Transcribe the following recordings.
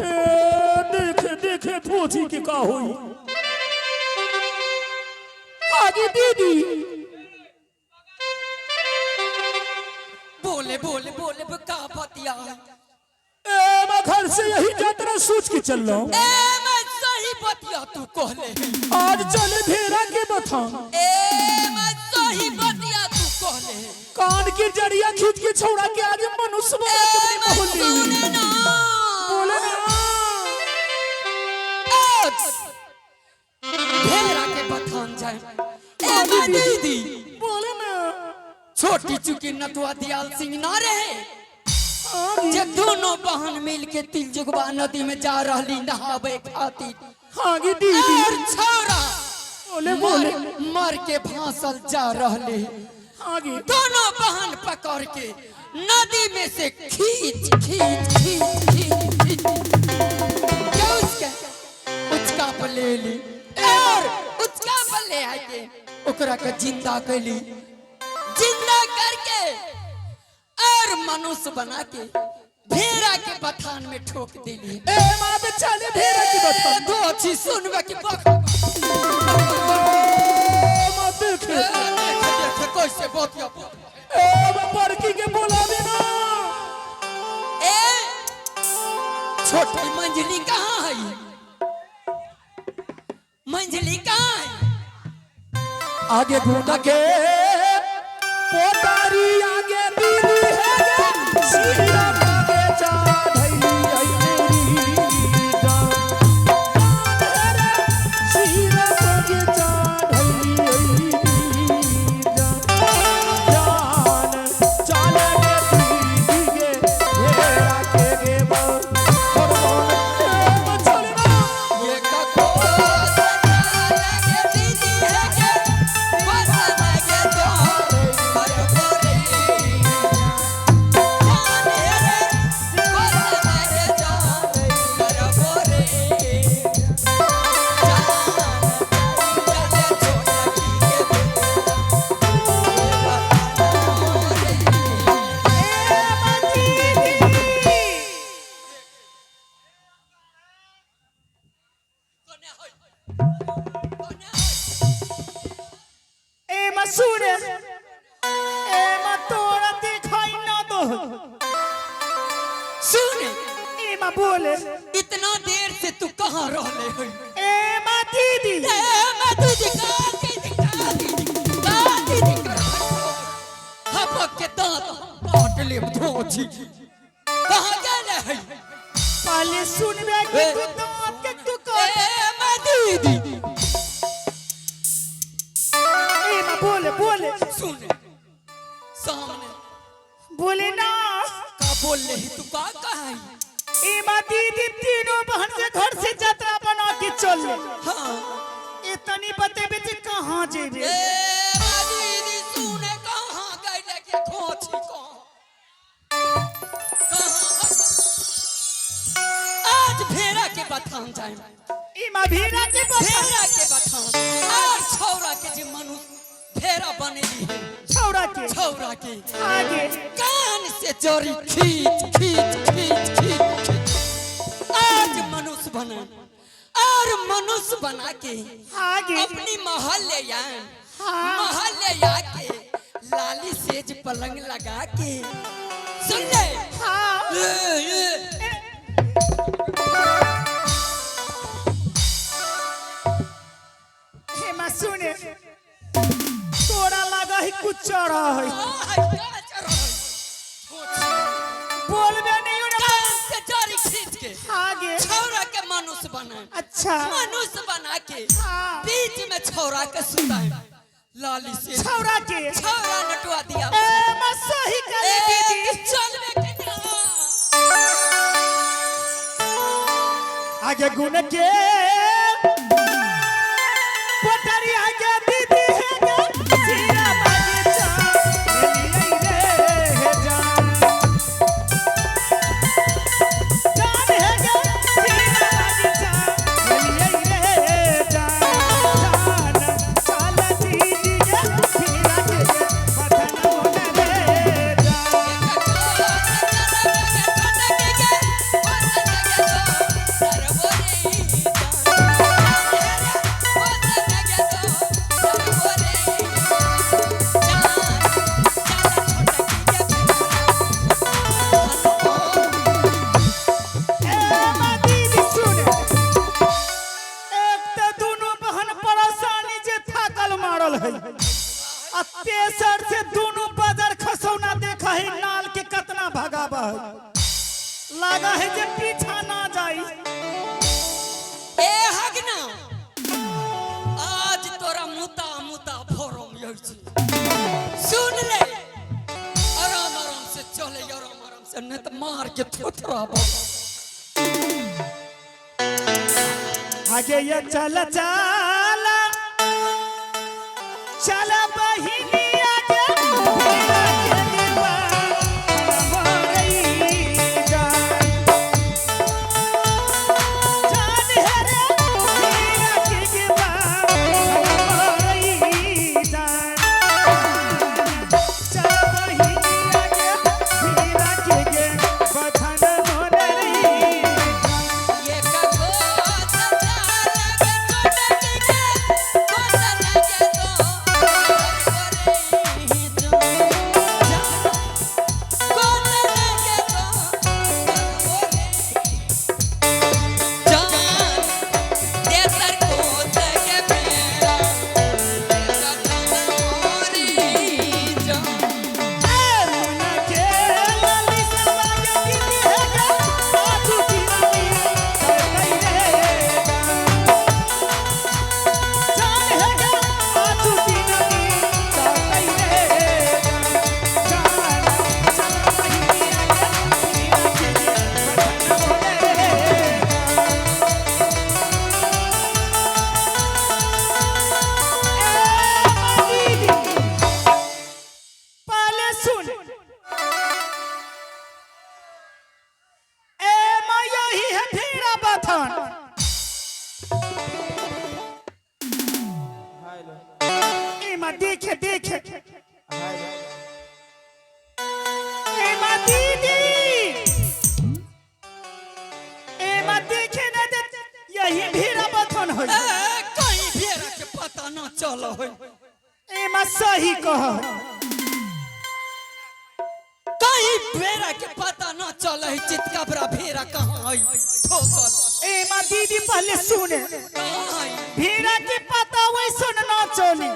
ए देखे देखे थोची के का होई। आगे दीदी। बोले बोले बोले का बतिया है? ए मैं घर से यही यात्रा सोच के चल रहा हूँ। ए मैं सही बतिया तू कहले। आज चले भेड़ा के बथा। ए मैं सही बतिया तू कहले। कान के जरिया खींच के छोड़ा के आज मनुष्य बना के ए अपने मैं मोहल्ले सुने में। ना। बोले ना। आज भेड़ा के बथान जाए। ए मैं दीदी। बोले ना। छोटी चुकी नथुआ दयाल सिंह ना रहे। आगे। जे दोनों बहन मिल के तिलजुगवा नदी में जा रहली नहावे खातिर। आगे दीदी। और छौरा बोले बोले। मर के फांसल जा रहले। आगे। दोनों बहन पकड़ के नदी में से खींच खींच खींच खींच खींच के उसके उचका पर ले ली और उचका पर ले आके ओकरा के जिंदा कैली। जिंदा करके और मनुष्य बना के भेड़ा के बथान में ठोक दिली। ए मां पे चले भेड़ा के बथान। दो अच्छी सुनबे की बक। ए मां देखे। देख देख कैसे बतिया। ए मां बड़की के बोलावे ना। ए छोटी मंझली कहाँ है? मंझली कहाँ है? आगे घूम के पोतारी आगे दीदी है गे, सीधा आगे चढ़ई आई मेरी जान। जान है रे, सीधा आगे चढ़ई आई मेरी जान। जान चले गे दीदी गे, घेरा के गे बन। और बोल, ए मछली ना। ये कको लगे दीदी है के बस लगे तो पर बोरे जान रे बस लगे तो पर बोरे जान चले छोटा की ए मां दीदी। कोने होय कोने होय। ए मां सुन। ए मां तोरा दिखाई ना दो। सुन। ए मां बोले। इतना देर से तू कहाँ रहले है? ए मां दीदी। ए मैं दीदी का दीदी का दीदी का दीदी का हपक के दांत काट ले धोची कहाँ गेले है? पहले सुनबे कि तू दांत के तू ए काट। मैं दीदी। ए मां बोले बोले। सुन सामने बोले ना। का बोल रही तू का कहा है? ए मां दीदी तीनों बहन से घर से यात्रा बना के चल। हाँ इतनी बतेबे जे कहाँ जेबे। ए मैं दीदी सुने कहाँ गेले के खोची कहाँ कहाँ। आज भेड़ा के बथान जाए। ए मां भेड़ा के बता। भेड़ा के बथान और छौरा के जे मनुष्य भेड़ा बनेली है। छौरा के। छौरा के आगे। कान से जड़ी खींच खींच खींच खींच खींच आज मनुष्य बना और मनुष्य बना के आगे। अपनी महल ले आए। हाँ। महल ले आके लाली सेज पलंग लगा के सुन ले। हाँ। ए, ए, हे मां सुने तोरा लगा है कुछ चढ़ा है। आ, क्या चढ़ा है? बोलबे नहीं उन्हें। कान से जड़ी खींच के आगे। छौरा के मनुष्य बनाए। अच्छा। मनुष्य बना के हाँ। बीच में छौरा के सुताए लाली से छौरा के। छौरा नटवा दिया। ए मां सही करे ए, दीदी। चल बे कितना। आगे गुण के पटरी आगे दीदी है गे, सीरा बागे चल रे जान। जान है गे, सीरा बागे चल रे जान। जान चल दीदी गे, सीरा के बथन मोने रे जान। एक भगाबा है, लागा है जे पीछा ना जाई। ए हगना, आज तोरा मुता मुता फोरम यही छी। सुन ले, आराम आराम से चले, आराम आराम से, नहीं तो मार के थोथरा। आगे ये चल चल चल बहिनी, आगे मेरा के दीवार मोरई जान। जान है रे मेरा के दीवार मोरई जान। चल बहिनी आगे मेरा के गे बथन मोरई जान। ये कगो लगे छोटे के कोत लगे तो करे जो कोत लगे तो करे जान देसर कोत के मेरा मोरी जान। मुना के लाली सवाग दीदी है गे आजू दीवानी करई रे जान है गे आजू दीवानी करई रे जान। चल बहिनी आगे मीरा के बचन बोले रे। ए दीदी पहले सुन, ए माया ही है भेड़ा बथन। ए माँ देखे देखे, ए माँ दीदी, ए माँ देखे ना दे, यही भेड़ा बथन है। ए कहीं भेड़ा के पता ना चल है। ए माँ सही कह। कहीं भेड़ा के पता ना चल है, चितकबरा भेड़ा कहाँ है ठोकल। ए माँ दीदी पहले सुने। कहाँ है? भीड़ा के पता वैसन ना चली,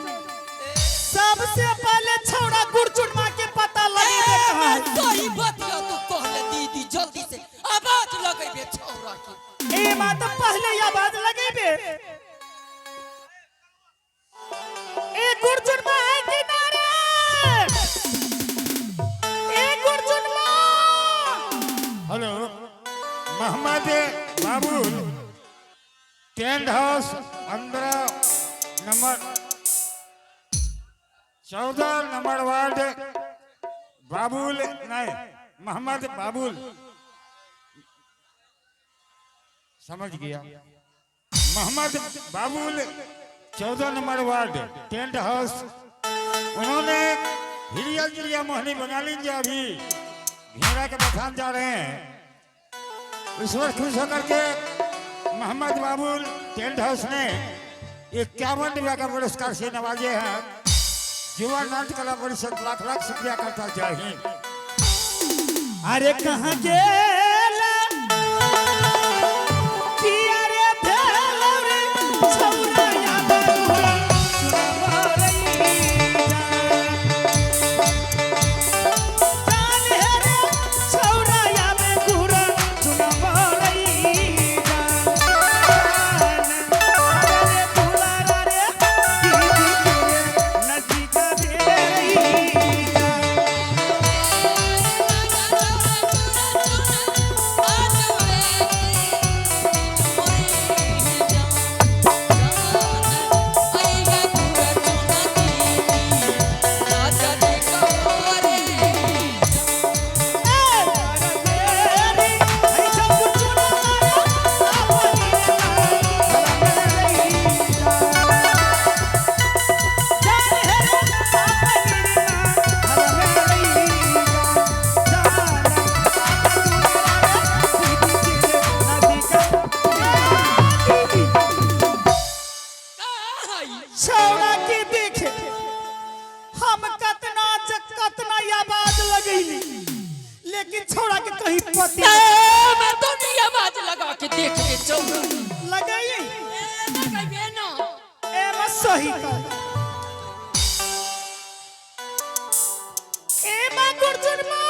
सबसे पहले छौड़ा गुरचुनमा के पता लगे ए, कहाँ है। सही बतिया तू कहले दीदी, जल्दी से आवाज लगेबे छौड़ा के। ए माँ तो पहले ही आवाज लगेबे। ए गुरचुनमा है किनारे, ए गुरचुनमा। हेलो, मोहम्मद बाबुल टेंट हाउस 15 नंबर 14 नंबर वार्ड बाबुल नहीं, मोहम्मद बाबुल समझ गया, मोहम्मद बाबुल 14 नंबर वार्ड टेंट हाउस, उन्होंने हिरिया जिरिया मोहनी बना लीजिए। अभी घेरा के बथान जा रहे हैं। ईश्वर खुश होकर के मोहम्मद बाबुल टेंट हाउस ने 51 रुपया का पुरस्कार से नवाजे हैं। युवा नाट्य कला परिषद लाख लाख शुक्रिया करता। जय हिंद। अरे कहाँ गेला किया रे भेलो रे छौरा या बरुआ सुनमरई जान। जान हे रे छौरा या बरुआ सुनमरई जान। अरे रे दुलारा रे दीदी के नजदीक भेरई जान। छौड़ा के देखे हम कतना कतना आवाज लगैली, लेकिन छौड़ा के कहीं पति मैं तो नहीं आवाज लगा के देख ले छौड़ा। लगई। ए, लगैबे ना। ए म सही कह, ए माँ गुर्जर माँ।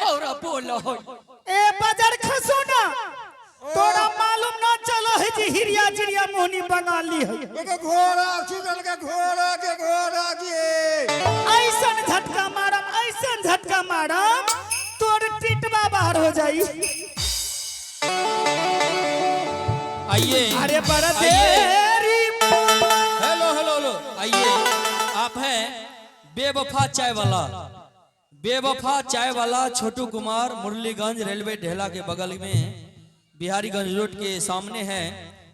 छौरा बोल है। ए बाजार खसो ना, तोरा मालूम ना चलो है जे हिरिया जिरिया मोहनी बंगाली है। एके घोड़ा छुटल के घोड़ा के घोड़ा के। ऐसन झटका मारम, ऐसन झटका मारम, तोर टिटवा बाहर हो जाई। आइए। अरे बड़ा आइए। देरी। हेलो हेलो हेलो, आइए, आप हैं बेवफा चाय वाला, बेवफा चाय वाला छोटू कुमार, मुरलीगंज रेलवे ढेला के बगल में बिहारीगंज रोड के सामने है।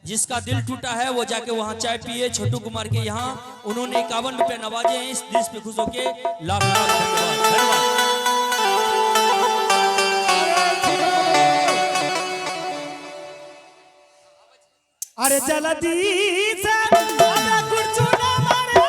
जिसका दिल टूटा है वो जाके वहाँ चाय पिए छोटू कुमार के यहाँ। उन्होंने 51 रुपये नवाजे हैं, इस देश पे खुश होके लाख लाख धन्यवाद, धन्यवाद। अरे जल्दी से आधा गुरचुना मारे।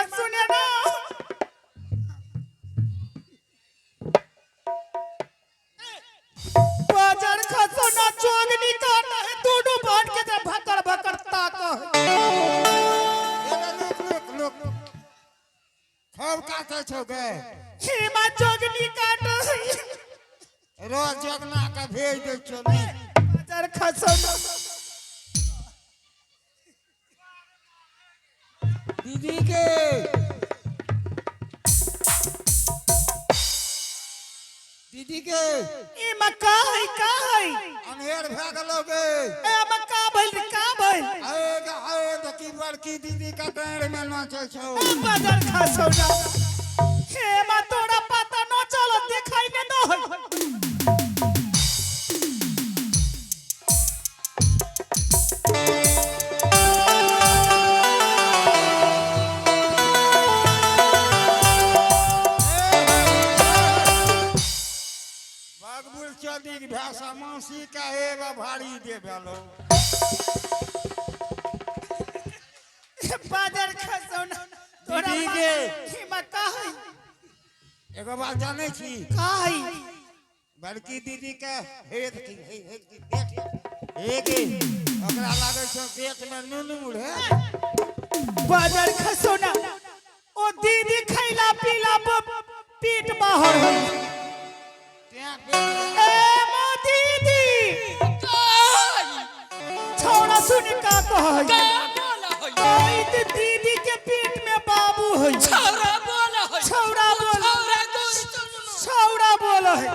सुने ना, बाजार खसो ना, चोगनी काटा है दोनों बांध के जब भकर भकर ताक है। एके लुक लुक लुक, सब काटे छौ गे। हेमा चोगनी काटा है। रोज जगना के भेज दै छौ ने। बाजार खसो ना। दीदी के, दीदी के। ई का है, का है? अन्हेर भए गेलौ गे। ए मा का भइल रे, का भइल? आए गे आए, देखी बड़की दीदी का डाँड़ में नाचै छौ। ए बाजार खसो ना, हेमा तोरा पता न चल, देखाई ने न है। बागबुल चौधरी के भाषा मौसी का एगो भारी दे भेलो। बाजार खसो ना, तोरा दीदी के। हेमा का है? एगो बात जानै छी? का है? बड़की दीदी के हे देखी, हे हे देख, हे के ओकरा लागै छौ पेट में नुनू रे। बाजार खसो ना, ओ दीदी खैला पीला पर पेट बाहर है। तें पेट। ए मो दीदी, छौड़ा सुन का कहै? का बोल है? कहै ते दीदी के पेट में बाबू है। छौरा बोल है। छौरा बोल। छौरा गुरचुन। छौड़ा बोल है।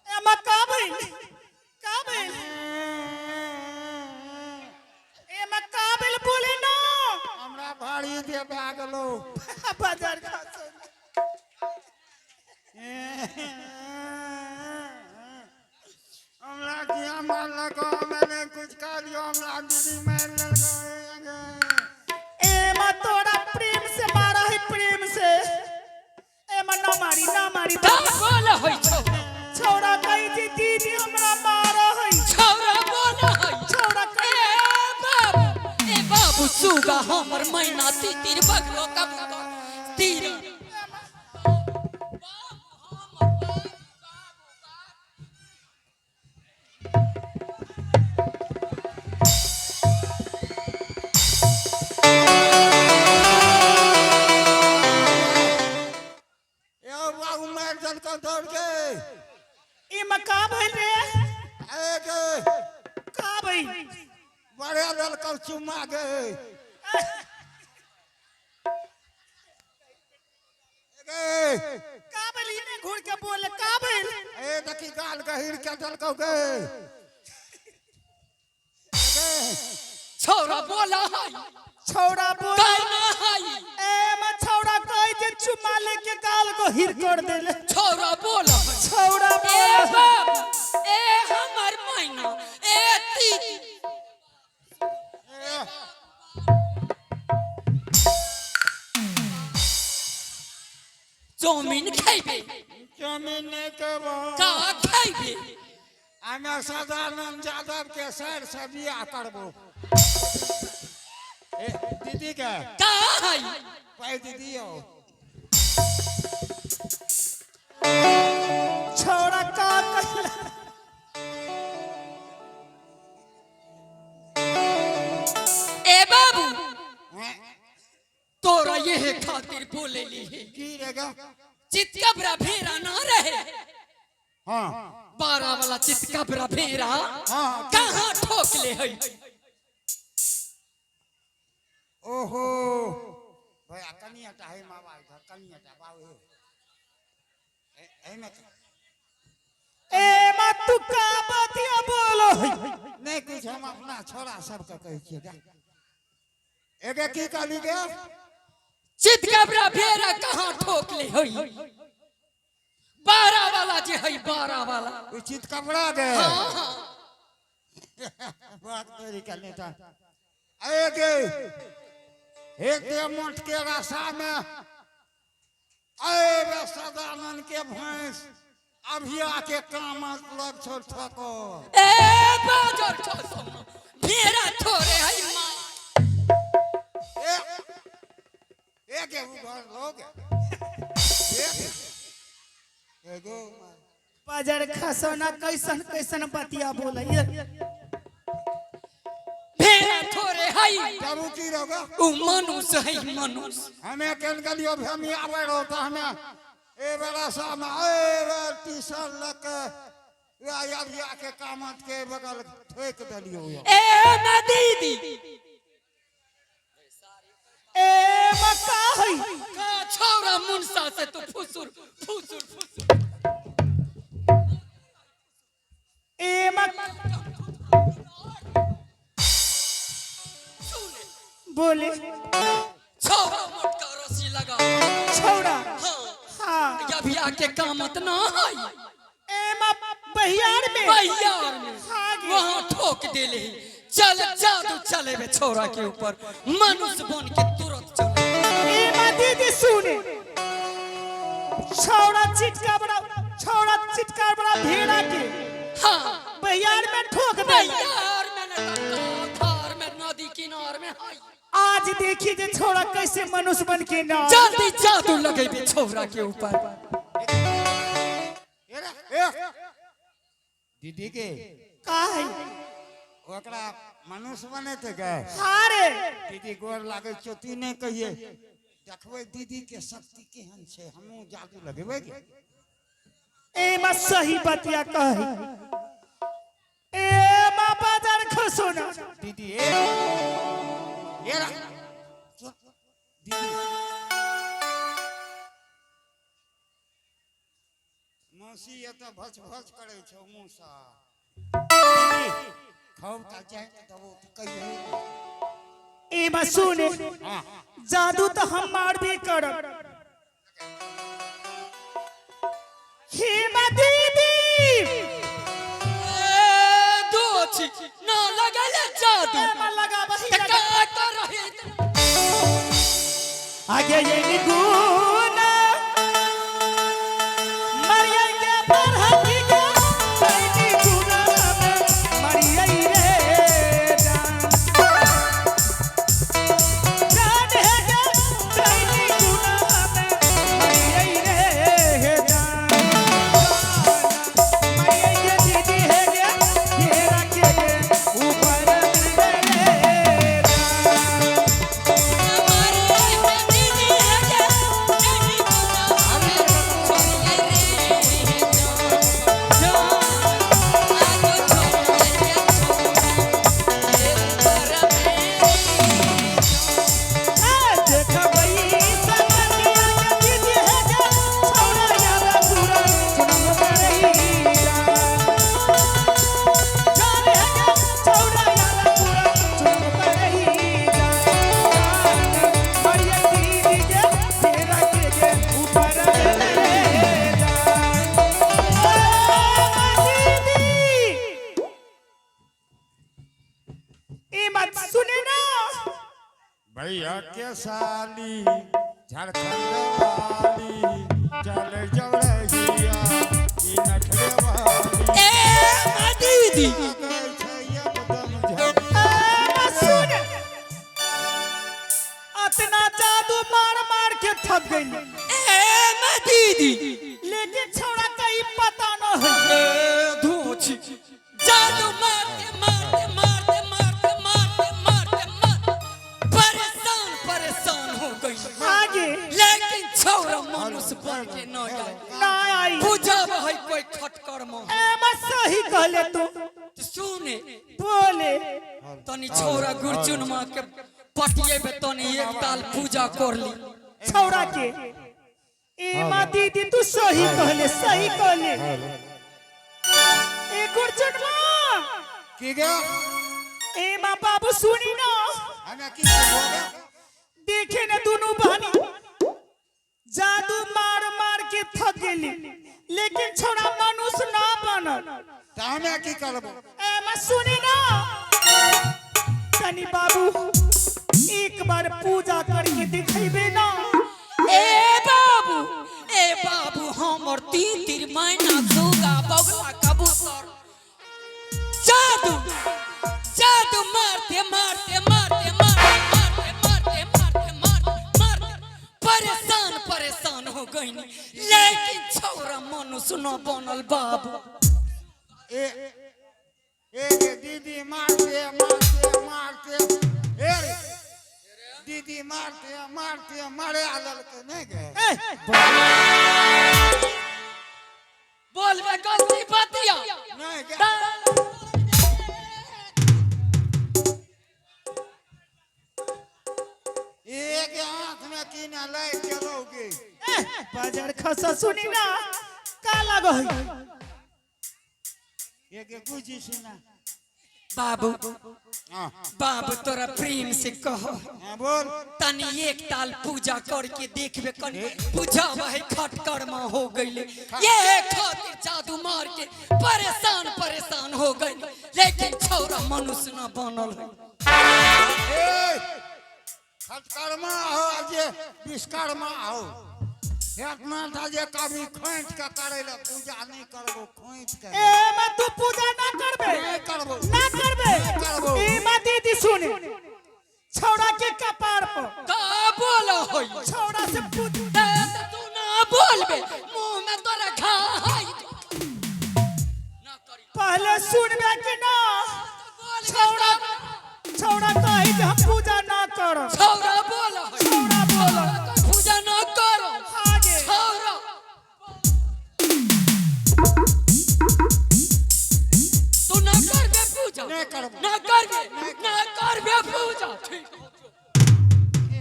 ए मा का भइल, का भइल? ए मा का भइल, बोले ना। हमरा भारी दे भए गेलौ। बाजार खसो ना। हमरा किया मारलको? मैंने कुछ कर लियो, हमरा दीदी मार लेलको। ए मा तोरा प्रेम से मारा है, प्रेम से। ए मा ना मारी, ना मारी। का बोल है छौरा? छौड़ा कही जे दीदी हमरा मारा है। छौरा बोल है। छौड़ा कही। ए बाबू, ए बाबू, सुगा हमर मैना तीतिर बगलो कबूतर तीर। ए बाबू मार देलको दौड़ के। ई मा का भइल रे? ए के। ए का भेल इने घूर के बोले का भेल? ए देखी गाल गहीर के देलकौ गे। गे छौरा बोला है छौड़ा बोल कहना है। ए मा छौड़ा कह जे चुमा लेके गाल गहीर कर देले। छौरा बोला है। छौड़ा ए बोल बाप, ए हमर मैना, ए दीदी। ए, चाउमीन खैबे? चाउमीन नहि खेबौ। का खैबे? हमे सदानंद यादव के सर से बियाह करबो। ए दीदी के का है? पाइ दीदी हो। छौड़ा का कहला? ए बाबू, हैं? तोरा यह खातिर बोलेली है। की रे गा? चितकबरा भेरा ना रहे। हाँ 12 वाला चितकबरा भेरा हाँ। कहाँ ठोक ले है? ओहो भैया कनी हटा हे मावा इधर कनी हटा बाबू हे एहिमे ए मा तू का बतिया बोलो है? नहीं कुछ हम अपना छोरा सबके कहै छियै गा। एगे की कहली गे? चितकबरा भेरा कहाँ ठोक ले है? 12 वाला जे है, 12 वाला। उचित कपड़ा गे। हाँ हाँ। बात तोरी के नेता एगे एक दे मोट के रास्ता में अरे रे सदानंद के भैंस अभी आके काम लग छोड़ ठको। ए बाजर ठोसो भेरा थोड़े है माँ। ए एगे उधर लोग एक एगो बाजार खसौना कैसन कैसन बतिया बोले। भेरा थोड़े है। तब की रहोगा? उ मनुष्य है, मनुष्य। हमें केन गलियो हम आवे रहो तो हमें ए बड़ा सा में ए रे टीशन लके या या के कामत के बगल ठोक देलियो यो। ए माँ दीदी। ए मा का है? का छौरा मुनसा से तो फुसुर फुसुर फुसुर। ए मा सुने। बोले। छौरा मोटका रस्सी लगा। छौड़ा? हाँ। हाँ। अभी आके कामत ना है। ए मा बहियार में बहियार में हाँ गे। वहाँ ठोक देले। चल जादू चले बे छौरा के ऊपर, मनुष्य बन के तुरंत चले। ए मा दीदी सुने, छौड़ा चिटका बड़ा, छौड़ा चिटका बड़ा भेड़ा के हाँ बहियार में ठोक दे। बहियार में न तो थार में नदी किनार में है। आज देखी जे छौड़ा कैसे मनुष्य बन के ना। जल्दी जादू लगेबे छौरा के ऊपर। ए रे, ए दीदी के का है? ओकरा मनुष्य बनेते गए। हाँ रे। दीदी गोर लागै छौ तू नहि कहिए। देखबै दीदी के शक्ति केहन छै, हमहूँ जादू लगेबै के। ए मा सही बतिया कही। ए मा बाजार खसोना। दीदी ए ए रा चुप, दीदी मौसी एतऽ भच भच करै छौ मौसा। दीदी खूब का जाय देबो तऽ कहियो। ए मा सुने, हाँ जादू तो हम मारबे करब। हे मा दीदी। ए दोछी ना लगल जादू। ए मा लगा बही त लगा। का कर रहे? आगे ये गुना मरिया के पढ़ी के सैनी गुना में मरिया रे जान। जान है के सैनी गुना में मरिया रे जान। मरिया के दीदी है के घेरा के ऊपर रे जान। हमारे दीदी है के भैया के साली झारखंड वाली चल जवरहिया ई नखरे वाली ए माँ दीदी लगै छै एकदम झ- ए, सुन अतना जादू मार मार के थक गई ए माँ दीदी लेकिन छोड़ा कहीं पता न है ए धोची जादू मारते मारते मारते मारते मारते मारते मारते परेशान परेशान हो गई आगे लेकिन छौरा मनुष्य बन के न आए ना आई पूजा है कोई खटकर में ए मैं सही कहले तू सुने बोले तनी छौरा गुरचुन माँ के पटिए पे तनी एक ताल पूजा कर ली छौड़ा के ए माँ दीदी तू सही कहले सही कहले ए गुरचुन माँ की गे ए माँ बाबू सुनी ना हमे की करबो गे? देखे ने दोनों बहनी जादू मार मार के थक गेली लेकिन छोड़ा मनुष्य ना बनल तऽ हमे की करबो ए मैं सुनी ना तनी बाबू एक बार पूजा करके दिखेबे ना ए बाबू ए बाबू हमर तीन तीर मैना सुगा बगला कबूतर जादू जादू मारते मारते मारते मारते मारते मारते मारते मारते मारते परेशान परेशान हो गई लेकिन छौरा मनुष्य न बनल बाबू ए ए गे दीदी मारते मारते मारते ए रे दीदी मारते मारते मारे आलल के नहीं गे ए बोलबे गलती बतिया नहीं गे एक आंख में की ना लाइट चलोगे ए, बाजार खसा सुनी ना का लागो है एक गुजी सुना बाबू हाँ बाबू तोरा प्रेम से कहो हाँ बोल तनी एक ताल पूजा करके देखबे कनी पूजा वही खटकर में हो गईले ये खातिर जादू मार के परेशान परेशान हो गई लेकिन छौरा मनुष्य न बनल है ए खटकरमा हो जे विश्वकर्मा हो इतना था जे कभी खोइट के करे ला पूजा नहीं करबो खोइट के ए मैं तू पूजा ना करबे नहीं करबो ना करबे करबो। ए माँ दीदी सुने छौड़ा के कपार पर का बोल होई छौड़ा से पूछ ते त तू ना बोलबे मुंह में तोरा घा है ना करी पहले सुनबे कि ना बोलबे छौड़ा छौड़ा कही जे हम पूजा ना करब छौरा बोल होई छौड़ा बोल पूजा ना करो आगे छौरा तू ना करबे पूजा नहीं करबो। ना करबे ना करबे पूजा ठीक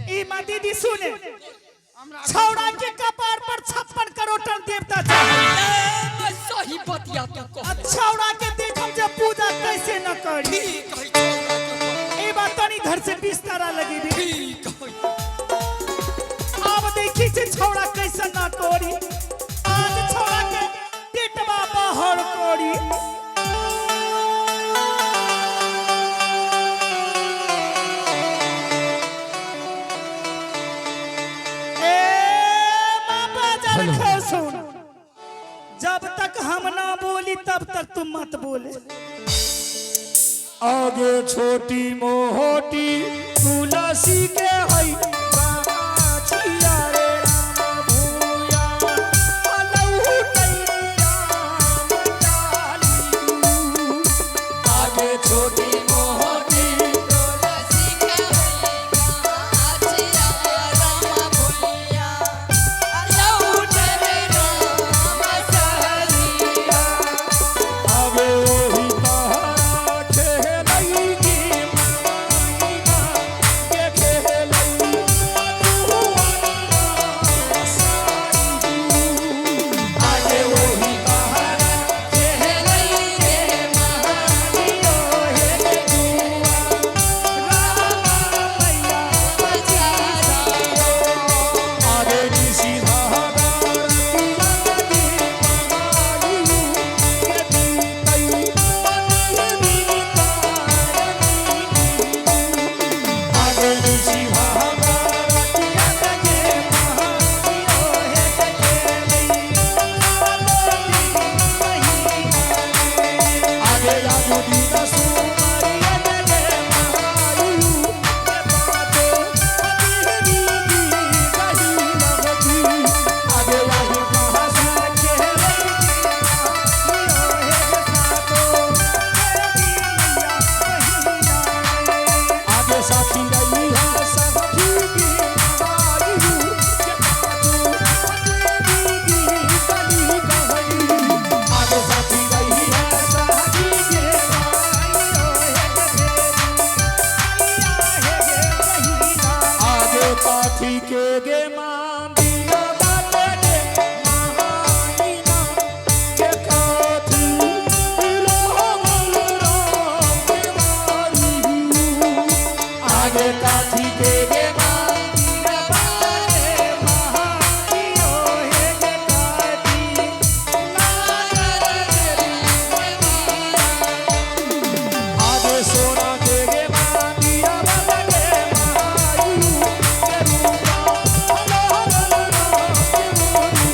ई माँ दीदी सुने हमरा छौड़ा के कपार पर 56 करोड़ टन देवता चाहे ए, मैं सही बतिया तू आ कह छौड़ा के देखम जे पूजा कैसे न करी ठीक है छौरा तू कह। ए बात तनी घर से बिस्तारा लगी भी ठीक है अब देखी से छौड़ा कैसे न करी आज छौड़ा के पेटवा बाहर करी ए बाबा जरा सुन जब तक हम ना बोली तब तक तुम मत बोले आगे छोटी मोटी तुलसी के हई बाछिया रे राम भूया अलहु नैया डाली। आगे छोटी मोटी तुलसी के गाछिया राम भुइया लौट रे राम सहरिया आगे ओही पहाड़ खेलई की माईना के खेलई काठी के गे मांदिया बाटे गे महाइना के काठी लोहगल राम के मारी। आगे काठी के गे मांदिया बाटे महाइनो हे गे काठी आगे सोना के गे मांदिया बाटे गे महाइनो के रूपा लोहगल राम के मारी।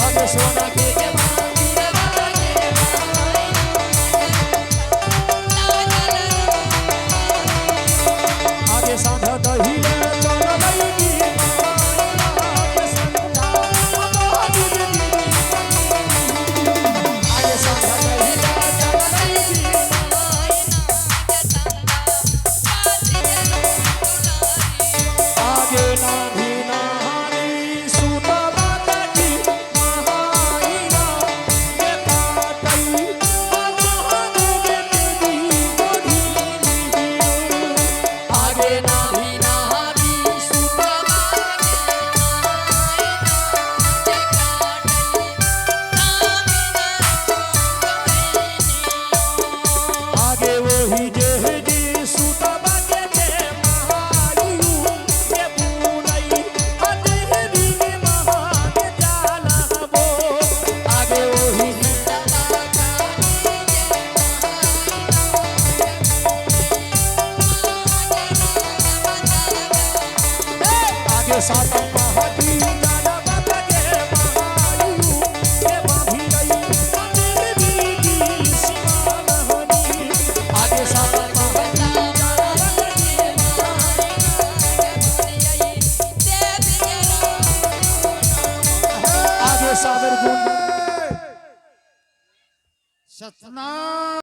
आगे सोना के गे मांदिया बाटे गे आगे साधा दही ले चल लईगी माया संधा आगे साधा दही ले चल लईगी आगे नाभी नारी सुत माता की महाइना के काटई महादेव देवी गोढ़ी आगे नाभी नारी सुत आगे वही जे जी सुत बाटे जे महायु के बुनई अदेह दिन महाके जाला बो आगे वही आगे सात पहाड़ी जाला बाबा के महायु के बांधी गई अदेह दिन सिमान होनी आगे सात पहाड़ी जाला बाबा के आगे सागर गुण सतनाम।